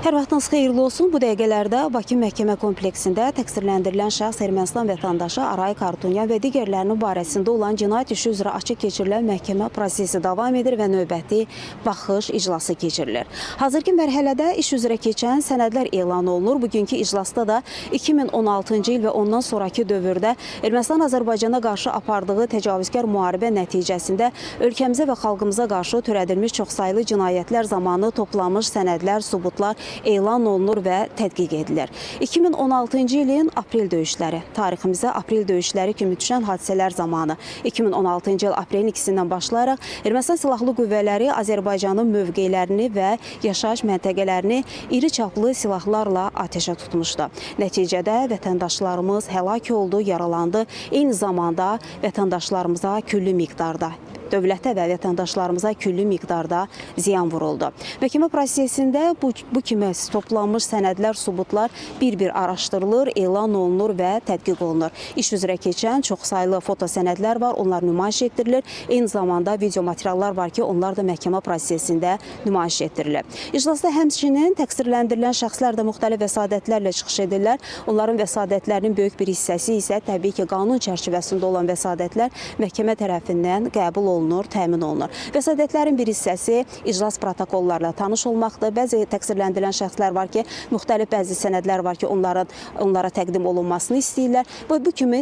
Hər vaxtınız xeyirli olsun. Bu dəqiqələrdə Bakı Məhkəmə Kompleksində təqsirləndirilən şəxs Ermənistan vətəndaşı Arayik Harutyunyan və digərlərinin barəsində olan cinayət işi üzrə açıq keçirilən məhkəmə prosesi davam edir və növbəti baxış iclası keçirilir. Hazırki mərhələdə iş üzrə keçən sənədlər elan olunur. Bugünkü iclasda da 2016-cı il və ondan sonrakı dövrdə Ermənistan Azərbaycana qarşı apardığı təcavüzkar müharibə nəticəsində ölkəmizə və xalqımıza qarşı törədilmiş çoxsaylı cinayətlər zamanı toplanmış sənədlər, sübutlar elan olunur və tədqiq edilir. 2016-cı ilin aprel döyüşləri, tariximizə aprel döyüşləri kimi düşən hadisələr zamanı 2016-cı il aprelin 2-sindən başlayaraq Ermənistan Silahlı Qüvvələri Azərbaycanın mövqelərini və yaşayış məntəqələrini iri çaplı silahlarla atəşə tutmuşdu. Nəticədə vətəndaşlarımız həlak oldu, yaralandı. Eyni zamanda vətəndaşlarımıza külli miqdarda dövlətə və vətəndaşlarımıza külli miqdarda ziyan vuruldu. Məhkəmə prosesində bu kimi toplanmış sənədlər, sübutlar bir-bir araşdırılır, elan olunur və tədqiq olunur. İş üzrə keçən çoxsaylı foto sənədlər var, onlar nümayiş etdirilir. Eyni zamanda video materiallar var ki, onlar da məhkəmə prosesində nümayiş etdirilir. İclasda həmçinin təqsirləndirilən şəxslər də müxtəlif vəsadətlərlə çıxış edirlər. Onların vəsadətlərinin böyük bir hissəsi isə təbii ki, qanun çərçivəsində olan vəsadətlər məhkəmə tərəfindən qəbul olunur, təmin olunur. Vəsadətlərin bir hissəsi iclas protokollarla tanış olmaqdır. Bəzi təqsirləndirilən şəxslər var ki, müxtəlif bəzi sənədlər var ki, onlara təqdim olunmasını istəyirlər. Və bu kimi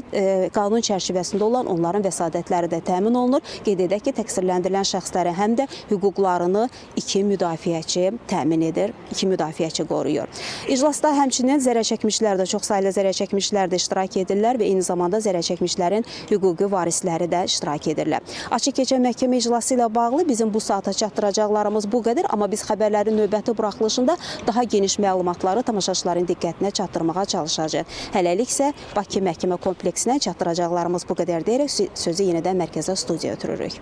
qanun çərçivəsində olan onların vəsadətləri də təmin olunur. Qeyd edək ki, təqsirləndirilən şəxslərə həm də hüquqlarını iki müdafiəçi təmin edir, iki müdafiəçi qoruyur. İclasda həmçinin zərər çəkmişlər də, çoxsaylı zərər çəkmişlər də iştirak edirlər və eyni zamanda zərər çəkmişlərin hüquqi varisləri də iştirak edirlər. Açıq keçən məhkəmə iclası ilə bağlı bizim bu saata çatdıracaqlarımız bu qədər, amma biz xəbərlərin növbəti buraxılışında daha geniş məlumatları tamaşaçıların diqqətinə çatdırmağa çalışacağıq. Hələlik isə Bakı Məhkəmə Kompleksinə çatdıracaqlarımız bu qədər deyərək sözü yenidən mərkəzə studiyaya ötürürük.